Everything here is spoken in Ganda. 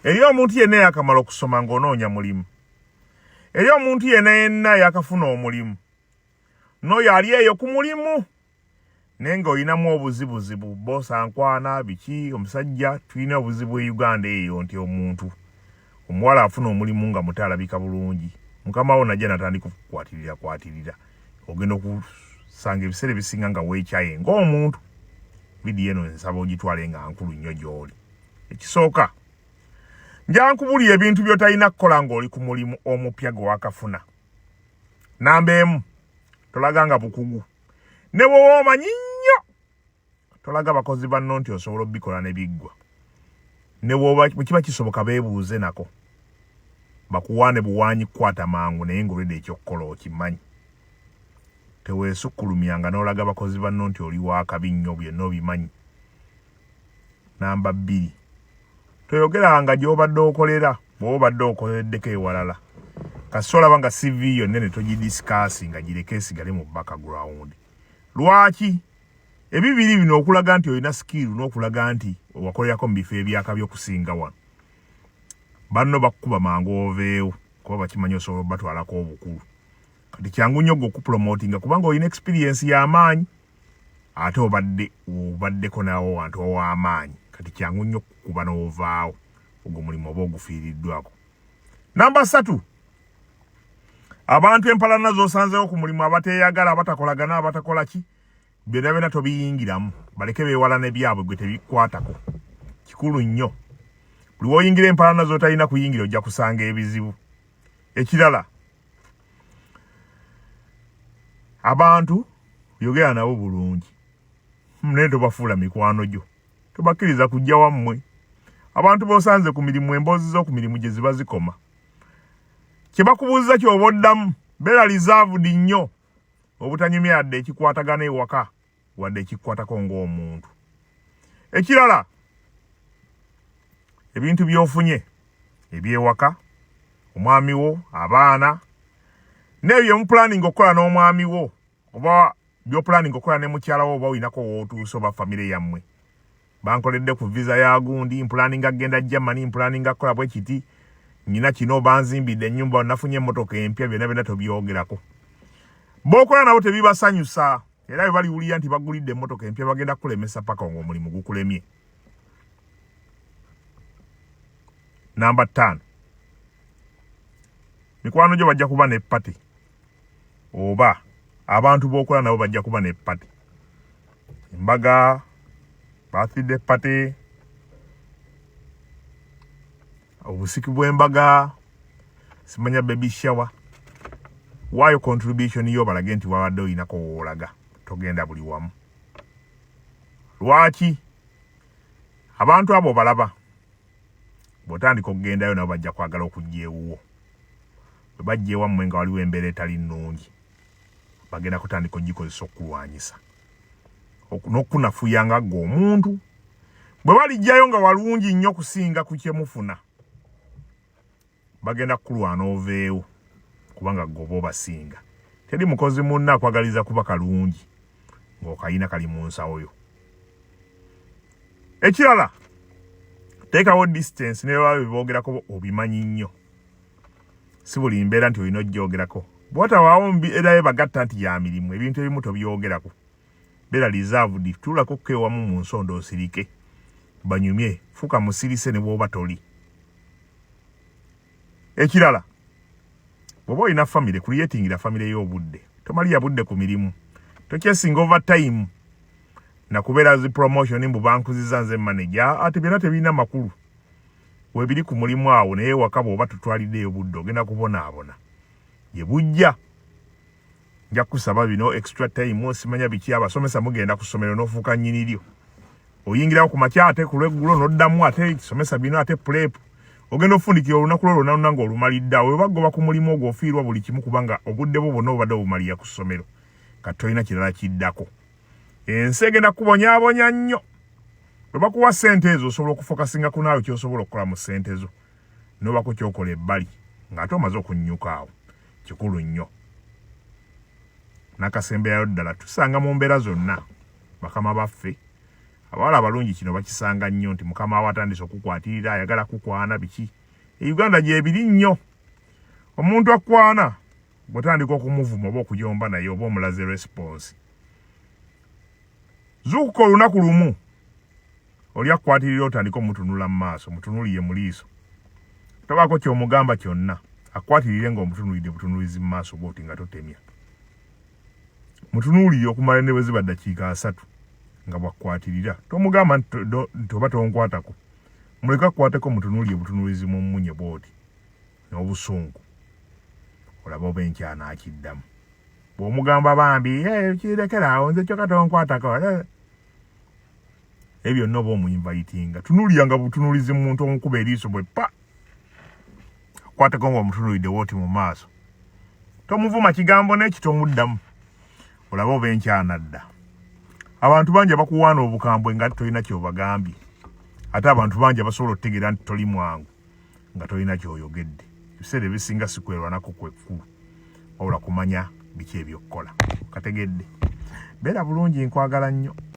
Eri omuntu yenna eyakamala okusoma ng'onoonya mulimu, eri omuntu yenna yenna eyakafuna omulimu, n'oyo ali eyo ku mulimu naye ng'olinamu obuzibuzibu, boosa nkwana biki, omusajja, tulina obuzibu e Uganda eyo nti omuntu omuwala afuna omulimu nga muto alabika bulungi, mukama wo najja natandika okukwatirira kwatirira, ogenda okusanga ebiseera ebisinga nga weekyaye ng'omuntu. Vidiyo eno nsaba ogitwale nga nkulu nnyo gy'oli. Ekisooka, nja nkubulira ebintu by'otalina kukola ng'oli ku mulimu omupya gwe wakafuna. Namba 1, tolaga nga bukugu ne bw'oba omanyi nnyo, tolaga bakozi banno nti osobola obikola ne biggwa. Ne bw'oba bwe kiba kisoboka beebuuze nako, bakuwaane buwaanyi kukwata mangu, naye ng'olwedde ekyokukola okimanyi. Teweesukkulumyanga n'olaga bakozi banno nti oli wakabi nnyo, byonna obimanyi. Namba 2, toyogeranga gy'obadde okolera bw'oba obadde okoleddeko ewalala. Kasita olaba nga CV yo nnene togidisikaasi, nga gireke esigale mu background. Lwaki? Ebibiri bino, okulaga nti olina skill n'okulaga nti wakolerako mu bifo ebyakabi okusinga wano, banno bakukuba mangu oveewo, kuba bakimanyi osobola obatwalako obukulu. Kati kyangu nnyo gwe okupromotinga kubanga olina experience y'amaanyi, ate obadde obaddeko naawe wantu ow'amaanyi. Kati kyangu nnyo okukuba n'ovaawo, ogwo mulimu oba ogufiiriddwako. Namba 3, abantu empalana z'osanzeewo ku mulimu, abateeyagala, abatakolagana, abatakola ki, byonna byonna tobiyingiramu, baleke beewala ne byabwe, gwe tebikwatako. Kikulu nnyo, buli w'oyingira empalana z'otalina kuyingira ojja kusanga ebizibu. Ekirala, abantu yogera nabo bulungi, naye tobafuula mikwano gyo, tobakkiriza kujja wammwe. Abantu b'osanze ku mirimu, emboozi z'oku mirimu gye ziba zikoma, kye bakubuuza ky'oba oddamu. Beera reserved nnyo, obutanyumya yadde ekikwatagana ewaka wadde ekikwatako ng'omuntu. Ekirala, ebintu by'ofunye ebyewaka, omwami wo, abaana, n'ebyo byemupulaninga okukola n'omwami wo, oba byopulaninga okukola ne mukyala wo, oba olinako wootuuse, oba famire yammwe, bankoledde ku visa ya gundi, mpulaninga kugenda Germany, mpulaninga kukola bwe kiti, nyina kino, banzimbidde ennyumba, nafunye emmotoka empya, byonna byonna tobyogerako. B'okola nabo tebibasanyusa, era bwe baliwulira nti bagulidde emmotoka empya bagenda kukulemesa paka ng'omulimu gukulemye. Namba 5, mikwano gyo bajja kuba ne party, oba abantu b'okola nabo bajja kuba ne party, embaga, birthday party, obusiki bw'embaga, simanya baby shower. Waayo contribution yo, balage nti wabadde olinako woolaga, togenda buli wamu. Lwaki? Abantu abo balaba bw'otandika okugendayo nabo bajja kwagala okujja ewuwo. Bwe bajja ewammwe nga waliwo embeera etali nnungi, bagenda kutandika ogikozesa okukulwanyisa n'okukunafuya nga ggwe omuntu. Bwe balijjayo nga walungi nnyo kusinga ku kye mufuna, bagenda kukulwana oveewo, kubanga ggwe oba obasinga. Teri mukozi munno akwagaliza kuba kalungi ng'okayina kali mu nsawo yo. Ekirala, teekawo distance ne baba beboogerako obimanyi nnyo. Si buli mbeera nti olina ogyogerako. Bw'otawaawo mbeera ye bagatta nti ya mirimu, ebintu ebimu tobyogerako. Beera reserved, tuulako ko ewamu mu nsonda osirike, banyumye, fuuka musirise ne bw'oba toli. Ekirala, bw'oba olina famire, creatingira famire y'obudde, tomalira budde ku mirimu, tokyesinga overtime nakubeera zi promotion mbu bankuziza nze manager, ate byonna tebirina makulu webiri ku mulimu awo. Naye waka bw'oba tutwaliddeeyo budde ogenda kubonaabona gye bujja. Nja kusaba bino extra time, osimanya biki. Abasomesa mugenda ku ssomero n'ofuuka nnyini lyo, oyingirawo ku makya ate ku lweggulo n'oddamu, ate somesa bino, ate prep, ogenda ofundikira olunaku lwo lwonna lwonna ng'olumalidde awo. Webagoba ku mulimu ogwo ofiirwa buli kimu, kubanga obudde bwo bwonna obadde obumalira ku ssomero. Kati tolina kirala kiddako, ensi egenda kukubonyaabonya nnyo. Bwe bakuwa ssente ezo osobola okufokasinga ku naawe ky'osobola okukola mu ssente zo, n'obako ky'okola ebbali ng'ate omaze okunnyuka awo. Kikulu nnyo. Nakasembeyayo ddala, tusanga mu mbeera zonna bakama baffe. Abawala abalungi kino bakisanga nnyo nti mukama we atandise okukwatirira, ayagala kukwana biki. E Uganda gyebiri nnyo. Omuntu akwana bw'otandika okumuvuma oba okuyomba naye oba omulaze response, zuukuka olunaku lumu oli akwatirira otandika omutunula mu maaso, mutunuliye mu liiso, tobaako ky'omugamba kyonna, akwatirire ng'omutunulidde butunulizi mu maaso bw'oti nga totemya. Mutunuulire okumala ne bwe ziba ddakiika 30 nga bwakwatirira, tomugamba nti oba tonkwatako, muleke akwateko, mutunuulire butunuulizi mu mmunye bw'oti n'obusungu, olaba oba enkya anaakiddamu. Bw'omugamba bambi kirekera awo nze kyokka tonkwatako, ebyo byonna oba omuinvitinga. Tunuulira nga butunuulizi muntu omukuba eriiso bwe pa akwateko ng'omutunuulidde wooti mu maaso, tomuvuma kigambo n'eki tomuddamu, olaba oba enkya anadda. Abantu bangi abakuwaana obukambwe nga tolina ky'obagambye, ate abantu bangi abasobola okutegeera nti toli mwangu nga tolina ky'oyogedde. Ebiseera ebisinga si kwerwanako kwekkulu, wabula kumanya biki ebyokukola. Kategedde, beera bulungi, nkwagala nnyo.